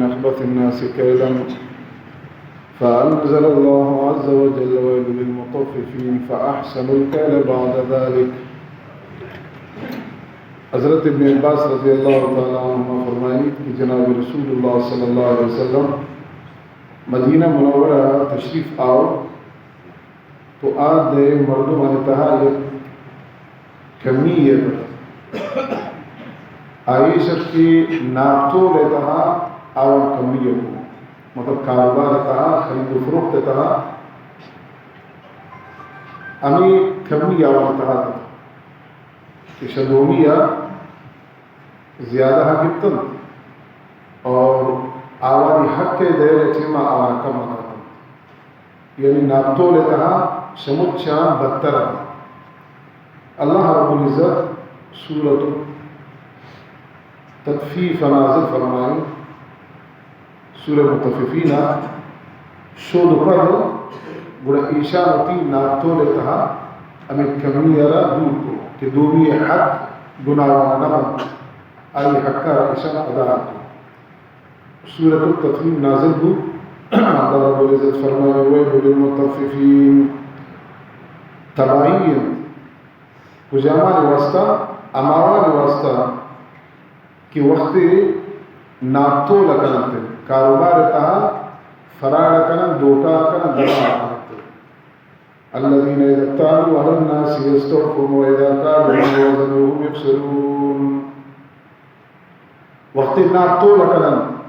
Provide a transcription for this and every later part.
أخبث الناس كيلا فأنزل الله عز وجل: ويل للمطففين، فأحسنوا الكيل بعد ذلك. حضرت ابن عباس رضی اللہ تعالی عنہما فرمائنیت کہ جناب رسول اللہ صلی اللہ علیہ وسلم مدینہ منورہ تشریف آؤ تو آ دے مردمانی تہا یک کمی یے ات۔ آ ایش ات کہ ناپتول ءِ تہا آوان کمی یے کو، مطلب کاروبار ءِ تہا، خرید و فروخت ءِ تہا ہمے کمی آوان تہا ات کہ شہ دومی ءَ زیادہ گپتنت اور آوانی حق ءِ دئیگ ءِ ٹیما آوان کم داتنت۔ یعنی ناپتول ءِ تہا شہ مچاں بدتر ات۔ اللہ رب العزت سورۃ التطفیف نازل فرمائیں، سورہ مطففین ءَ شود و پد، گڑا ایشان وتی ناپتول ءِ تہا ہمے کمی ءَ را دور کو کہ دومی ءِ حق گناہ وان نہ بنت، آئی حق ءَ را ایشان ادا کو۔ سورۃ التطفیف نازل بوت۔ اللہ رب العزت فرمائے: ویل للمطففین، تباہی انت۔ کجامانی واسطہ؟ ہماوانی واسطہ کہ وقتے ناپتول کننت، کاروبار ءِ تہا فراڈ کننت، دھوکہ کننت، دغا کننت۔ الذين إذا اكتالوا على الناس يستوفون وإذا كالوهم أو وزنوهم يخسرون۔ وقتے ناپتول کننت،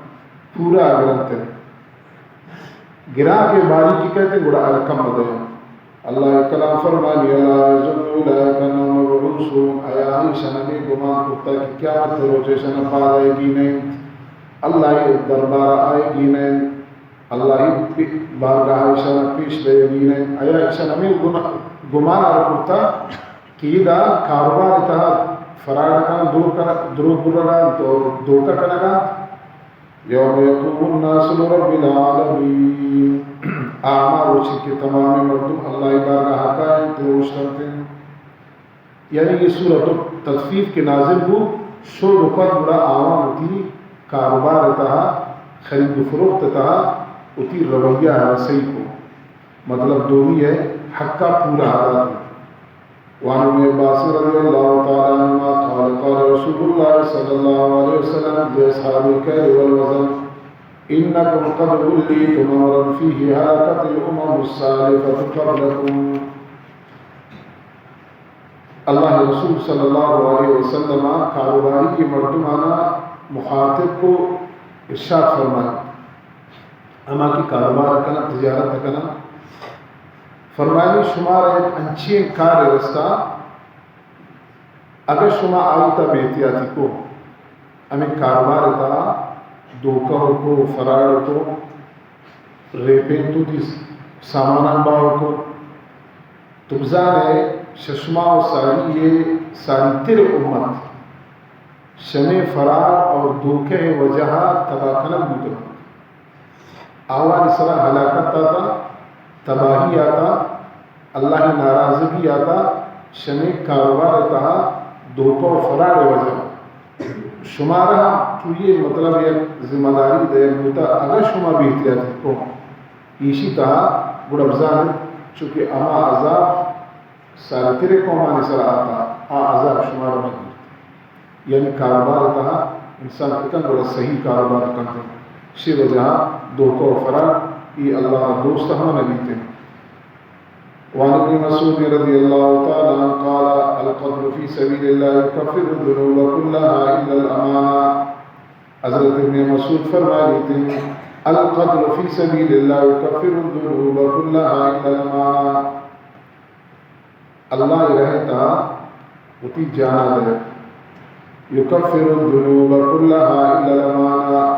پورا گرنت، گراکے باریکی کئیت گڑا آرا کم دینت۔ اللہ ءِ کلام فرمانی: ألا يظن أولئك أنهم مبعوثون۔ آیا ایشان ہمے گمان کرتگ کہ قیامت ءِ روچ ایشان پاد آیگی نہ انت؟ اللہ ءِ دربار ءَ آیگی نہ انت؟ اللہ ءِ بارگاہ ءَ ایشان پیش دئیگی نہ انت؟ آیا ایشان ہمے گمان، گمان آرا کرتگ کہ ادا کاروبار ءِ تہا فراڈ کنگ، دروگ کنگ، دروگ برگ ءَ انت اور دھوکہ کنگ ءَ انت؟ يوم يقوم الناس لرب العالمين۔ آ ہما روچے کہ تمامیں مردم اللہ ءِ بارگاہ ءَ کاینت ءُ اوشتنت انت۔ یعنی اے سورۃ التطفیف کہ نازل بوت، شود و پد گڑا آوان وتی کاروبار ءِ تہا، خرید و فروخت ءِ تہا وتی رویہ ءَ را صحیح کو، مطلب دومی ءِ حق ءَ پورا ادا کو۔ وعن ابن عباس رضي الله تعالى عنهما قال: قال رسول الله صلى الله عليه وسلم لأصحاب الكيل والوزن: إنكم قد وليتم أمرا فيه هلكت الأمم السالفة قبلكم۔ اللہ ءِ رسول صلی اللہ علیہ وسلم ءَ کاروباری مردمانا مخاطب کو، ارشاد فرمائے، ہما کہ کاروبار کناں، تجارت کناں، فرمائنی، شمارا یک انچیں کارے رستا، اگہ شما آئی تہا بے احتیاطی کو، ہمے کاروبار ءِ تہا دھوکہ کو، فراڈ کو، ریپینت وتی ساماناں باہو کو، تو بزانے شہ شما و ساری ءَ ساری تر امت شمے فراڈ اور دھوکہ ءِ وجہ ءَ تباہ کنگ بوتگ انت۔ آوانی سرا ہلاکت آتا، تباہی آتا، اللہ ءِ ناراضگی آتا، شمے کاروبار ءِ تہا دھوکہ و فراڈ ءِ وجہ ءَ۔ شمارا ہم چوئے مطلب یک ذمہ داری دئیگ بوتا، اگہ شما بے احتیاطی کو ایشی تہا، گڑا بزانت چونکہ ہما عذاب ساری تریں قومانی سرا آتا، آ عذاب شمارا مہ گیرت۔ یعنی کاروبار ءِ تہا انسان کتن گڑا صحیح کاروبار کنت۔ شی وجہ ءَ دھوکہ و فراڈ اے اللہ ءَ دوست ہم نہ بیت۔ وعن ابن مسعود رضي الله تعالى عنه قال: القتل في سبيل الله يكفر الذنوب كلها إلا الأمانة۔ حضرت ابن مسعود فرمائیت، القتل في سبيل الله يكفر الذنوب كلها إلا الأمانة۔ اللہ ءِ راہ ءِ تہا وتی جانا دئے۔ يكفر الذنوب كلها إلا الأمانة،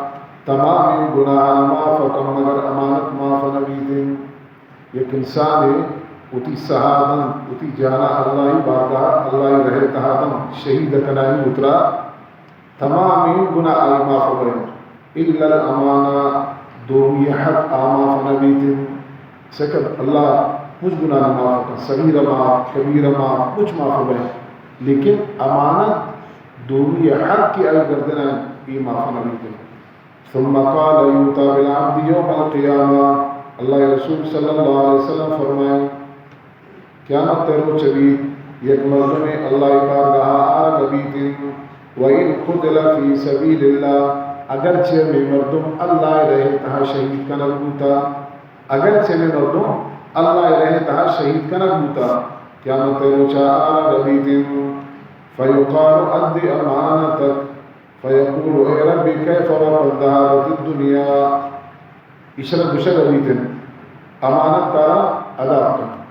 تمامیں گناہاں معاف کنت مگر امانت معاف نہ بیت۔ یک انسانے وتی ساہ دنت، وتی جانا اللہ ءِ بارگاہ، اللہ ءِ راہ ءِ تہا دنت، شہید کنانی وترا، تمامیں گناہ آئی معاف بئے، الا الامانہ، دومی حق آ معاف نہ بیت۔ سکت اللہ مچ گناہ معاف کن، صغیر معاف، کبیر معاف، مچ معاف بئے، لیکن امانت، دومی حق کہ آئی گردن ءَ، اے معاف نہ بیت۔ ثم قال يؤتى بالعبد يوم القيامة، اللہ ءِ رسول صلی اللہ علیہ وسلم فرمائیں، قیامت ءِ روچ بیت، یک مردمے اللہ ءِ بارگاہ ءَ آرگ بیت انت، وإن قتل في سبيل الله، اگرچہ ہمے مردم اللہ ءِ راہ ءِ تہا شہید کنگ بوتا، اگرچہ ہمے مردم اللہ ءِ راہ ءِ تہا شہید کنگ بوتا، قیامت ءِ روچ ءَ آرگ بیت انت، فيقال أد أمانتك، فيقول أي رب كيف وقد ذهبت الدنيا، ایشرا گوشگ بیت انت، امانت ترا ادا کن،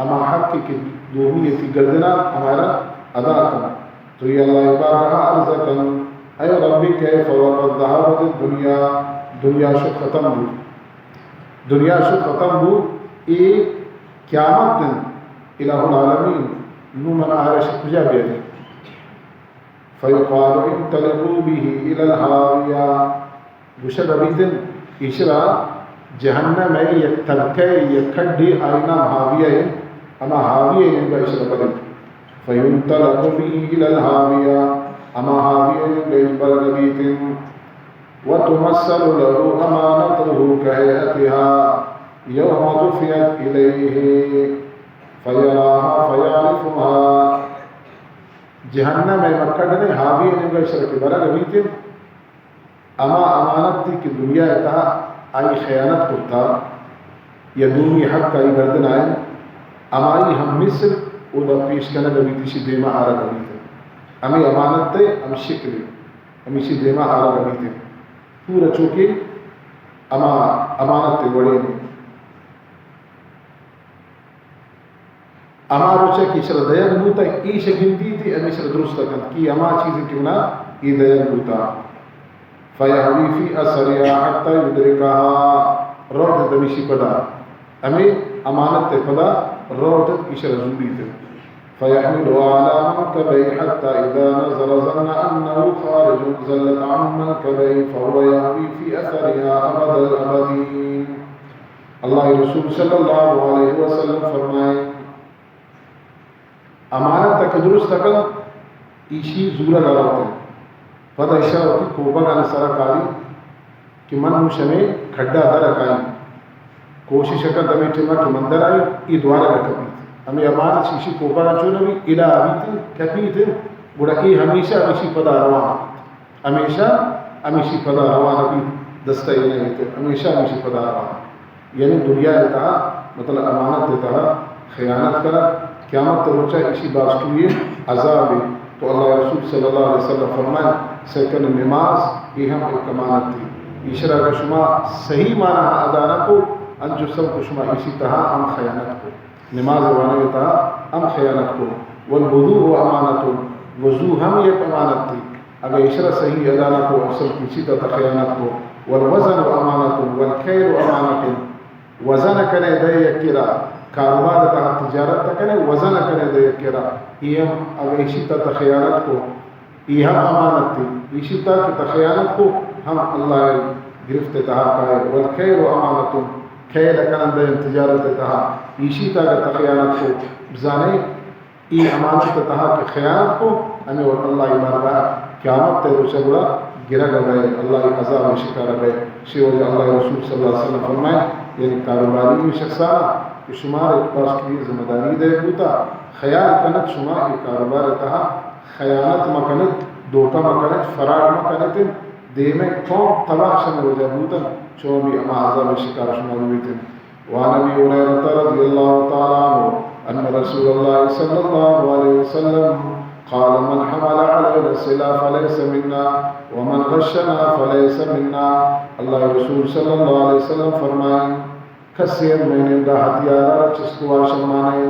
ہما حق کہ دومی ءَ تئی گردن ءَ، ہمارا ادا کن۔ تو اے اللہ ءِ بارگاہ ءَ عرض کن، اے رب، كيف وقد ذهبت الدنيا، دنیا شت ختم بوت، دنیا شت ختم بوت، اے قیامت انت، الہ العالمین، نوں من آرا شہ کجا بیاریں؟ فيقال انطلقوا به إلى الهاوية، گوشگ بیت انت، ایشرا جہنم ءِ یک تلکہ ءِ یک کڈے، آئی نام ہاویہ انت، ہما ہاویہ ءِ نیمگا ایشرا بریں۔ فينطلق به إلى الهاوية، ہما ہاویہ ءِ نیمگا ایش برگ بیت انت۔ وتمثل له أمانته كهيئتها يوم دفعت إليه فيراها فيعرفها۔ جہنم ءِ ہما کڈ نے، ہاویہ ءِ نیمگا ایشرا کہ برگ بیت انت، ہما امانتے کہ دنیا ءِ تہا آئی خیانت کرتا یا دومی حق آئی گردن ءَ انت، ہمائی ہم مثل اودا پیش کنگ بیت، ایشی دیما آرگ بیت۔ ہمے امانت ءِ ہم شکل انت، ہمیشی دیما آرگ بیت انت۔ پورا چوکہ ہما امانت ءِ وڑیں انت۔ ہما روچ ءَ کہ ایشرا دئیگ بوتگ، ایش گندیت، ہمیشرا درست کنت کہ ہما چیز کہ منا اے دئیگ بوتگ۔ فيهوي في أثرها حتى يدركها، روت ہمیشی پدا، ہمے امانت ءِ پدا روت ایشرا زوریت۔ فيحملها على منكبيه حتى إذا نزل ظن أنه خارج زلت عن منكبيه فهو يهوي في أثرها أبد الآبدين۔ اللہ ءِ رسول صلی اللہ علیہ وسلم فرمائیں، امانت ءَ کہ درست کنت، ایشی زورگ ءَ روت انت۔ پدا ایشرا وتی کوپگانی سرا کاری کہ من نوں شمے کڈا در کائیں۔ کوشش کنت ہمے ٹیما کہ من در آئیں، اے دوارگ ءَ کپیت۔ ہمے امانت ایشی کوپگا چو نہ بیت، الا بیت انت، کپیت انت، گڑا اے ہمیشہ ہمیشی پدا روان انت۔ ہمیشہ ہمیشی پدا روان بیت، دست ءَ اے نہ ایت، ہمیشہ ہمیشی پدا روان۔ یعنی دنیا ءِ تہا، مطلب امانت ءِ تہا خیانت کنگ، قیامت ءِ روچا ایشی باز ٹوئیں عذابے۔ تو اللہ ءِ رسول صلی اللہ علیہ وسلم فرمائیں، سیکن نماز، اے ہم ایک امانتے۔ ایشرا اگر شما صحیح معنی ءَ ادا نہ کو، انچو سمجھ کو شما ایشی تہا ہم خیانت کو۔ نماز ءِ وانگ ءِ تہا ہم خیانت کو۔ والوضوء أمانة، وضو ہم یک امانتے۔ اگہ ایشرا صحیح ادا نہ کو، اصل کیچی تا خیانت کو۔ والوزن أمانة، والكيل أمانة۔ وزن کنے دے یک کرا، کاروبار تہا تجارت کنے، وزن کنے دے یک کرا۔ اے ہم اگہ ایشی تا خیانت کو، اے ہم امانت تے۔ ایشی تا کہ تا خیانت کو، ہم اللہ ءِ گرفت ءِ تہا کائے۔ والكيل أمانة، کیل کنندہ تجارت ءِ تہا، ایشی تا کہ تا خیانت کو، بزانے اے امانت ءِ تہا کہ خیانت کو، ہمے وڑ اللہ ءِ بارگاہ قیامت ءِ روچ ءَ گڑا گرگ ءَ بئے، اللہ ءِ عذاب ءِ شکار ءَ بئے۔ شے وجہ اللہ ءِ رسول صلی اللہ علیہ وسلم فرمائے، یعنی کاروباری شخصانا کہ شمارا یک باز ٹوئیں ذمہ داری دئیگ بوتا، خیال کنت شما اے کاروبار ءِ تہا خیانت مکنت، دھوکہ مکنت، فراڈ مکنت، دیمے قوم تباہ شمے وجہ بوتن، چو بھی ہما عذاب ءِ شکار شما ببیتن۔ وعن أبي هريرة رضي الله تعالى عنه أن رسول الله صلى الله عليه وسلم قال: من حمل علينا السلاح فليس منا، ومن غشنا فليس منا۔ اللہ ءِ رسول صلی اللہ علیہ وسلم فرمائیں، کسے ہمے نیمگا ہتھیار ءَ را چست کو آ شمانے،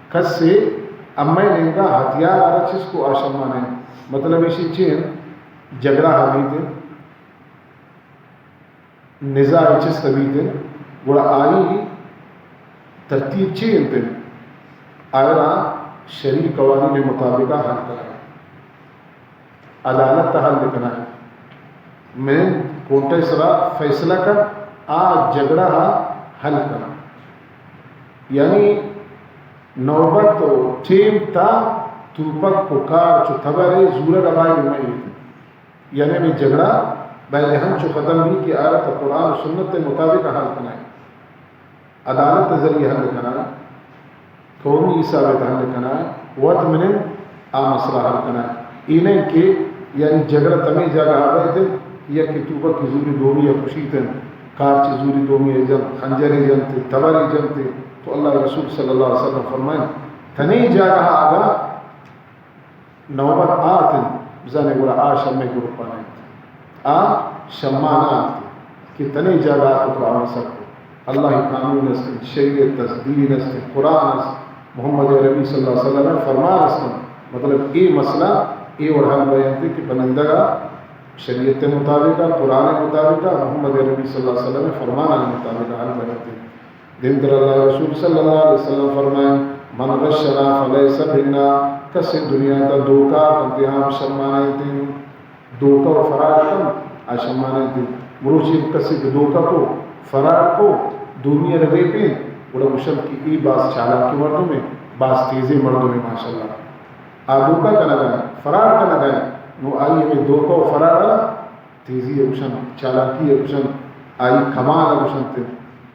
کسے ہمے نیمگا ہتھیار ءَ را چست کو آ شمانے۔ مطلب ایشی چی انت؟ جھگڑا ہمیت انت، نزاع چست بیت انت، گڑا آئی ترتیب چی انت؟ آئرا شرعی قوانین مطابقا حل کنگ، عدالت ءَ حل کنگ، من کونٹے سرا فیصلہ کن، آ جھگڑا ءَ حل کنگ۔ یعنی نوبت و ٹیم تا توپک و کار چو تبرے زورگ ءَ باید مہ ایت۔ یعنی ہمے جھگڑا بلے ہنچو ختم بی کہ آرا تا قرآن و سنت مطابق حل کنائیں، عدالت ذریعہ حل کنائیں، قومی حساب ء تہ حل کنائیں، وت منند آ مسئلہ حل کنائیں۔ اے نہ کہ یعنی جھگڑا تمے جاگہ ء بیت انت، یکے توپک کہ زوری دومی ء کشیت انت، کارچ زوری دومی ء جنت، خنجرے جنت، تبرے جنت، تو اللہ ء رسول صلی اللہ علیہ وسلم فرمائیں، تنے جاگہ ء اگاں نوبت آت انت، بزانے گڑا آ شمے گروپ ء نہ انت۔ آ شما نہ انت کہ تنے جاگہ ء تو آ سر کو۔ اللہ ء قانون است انت، شریعت است، دین است انت، قرآن است، محمد عربی صلی اللہ علیہ وسلم ء فرمان است انت۔ مطلب اے مسئلہ اے وڑ حل بیان انت کہ بنندگ ء شریعت ء مطابق ء، قرآن ء مطابق ء، محمد عربی صلی اللہ علیہ وسلم ء فرمان ء مطابق ء حل بیان انت۔ دیمتر اللہ رسول صلی اللہ علیہ وسلم فرمائیں، من غشنا فلیس منا، کسے دنیا تا دھوکہ کنت ہم شمانے انت۔ دھوکہ و فراڈ کن، آ شمانے انت۔ مروچی کسے کہ دھوکہ کو، فراڈ کو، دومی ء ربے پین، گڑا گوشنت کہ ای باز چالاکی مردم ہے، باز تیزی مردم ہے، ماشاءاللہ۔ آ دھوکہ کنگا ہے، فراڈ کنگا ہے، نو آئی ہمیں دھوکہ و فراڈ تیزی ء گوشنت، چالاکی ء گوشنت، آئی کمال ء گوشنت۔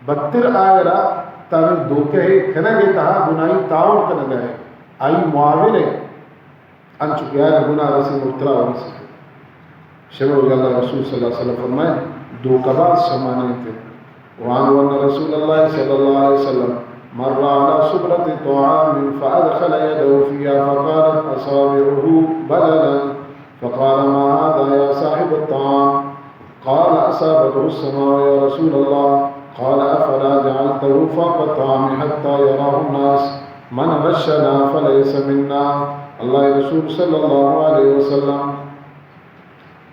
بدتر آئرا تاوی دھوکہ ء کنگ ء تہا گناہی تاوڑ کنگ ء آئی معاون ء انچو کہ آئرا گناہ رسے مبتلا و رسے۔ شمے وجہ اللہ رسول صلی اللہ علیہ وسلم فرمائے، دھوکہ باز شمانے انت۔ وعنه أن رسول الله صلى الله عليه وسلم مر على صبرة طعام فأدخل يده فيها فقالت أصابعه بللا، فقال: ما هذا يا صاحب الطعام؟ قال: أصابته السماء يا رسول الله. قال: أفلا جعلته فوق الطعام حتى يراه الناس؟ من غشنا فليس منا. اللہ رسول صلی اللہ علیہ وسلم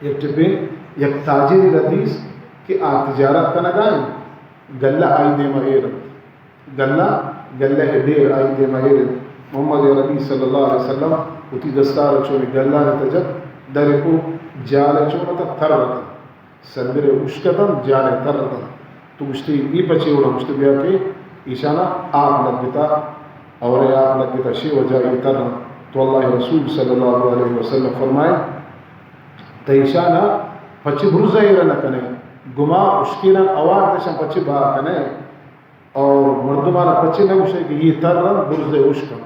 یک ٹپیں یک تاجرے را دیست کہ آ تجارت کنگا انت، گلہ آئی دیما ایر انت۔ گلہ، گلہ ء ڈیر آئی دیما ایر انت۔ محمد عربی صلی اللہ علیہ وسلم وتی دستار ء چون گلہ ء تجت در کو، جال ء چون اتنت، تر اتنت۔ سربر ء اشک اتنت، جال ء تر اتنت۔ تو گوشتی، ای پچے وڑا؟ گوشتی، بیا کہ ایشانا آپ لگتا، اور آپ لگتا، شی وجہ ای تر انت۔ تو اللہ رسول صلی اللہ علیہ وسلم فرمائے، تہ ایشانا پچے برز ایر نہ کنے، گما اشکینا اوار تشان پچے بہا کنے۔ اور مردمانا پچے نہ گوشے کہ یہ تر انت، برز ء اشک انت۔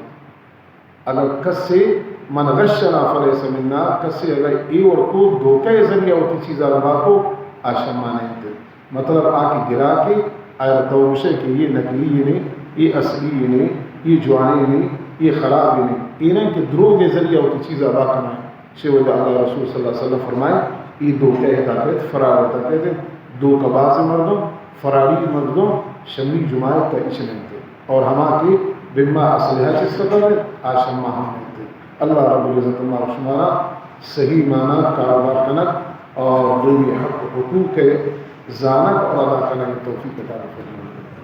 اگر کسے من غشنا فلیس منا، کسے اگر اے وڑ کو دھوکہ ء ذریعہ وتی چیزا روا کو، آ شمانے انت۔ مطلب آ کہ گراکے، آیا تو گوشے کہ یہ نقلی نے، یہ اصلی نے، یہ جوانے نے، یہ خراب نے، اے نہ کہ دروگ ء ذریعہ وتی چیزا روا کنائیں۔ شے وجہ اللہ رسول صلی اللہ علیہ وسلم فرمائے، ای دھوکہ ء تاکہ ات، فراڈ ء تاکہ ات، دھوکہ باز مردم، فراڈی مردم، شمی جماعت تا اچ نہ انت۔ اور ہما کہ بما اسلحہ چست کنت، آ شما ہم نہ انت۔ اللہ رب العزت ما شمارا صحیح معنی کاروبار کنگ اور دومی حق حقوق زانگ اور ادا کنگ توفیق عطا فرمائے۔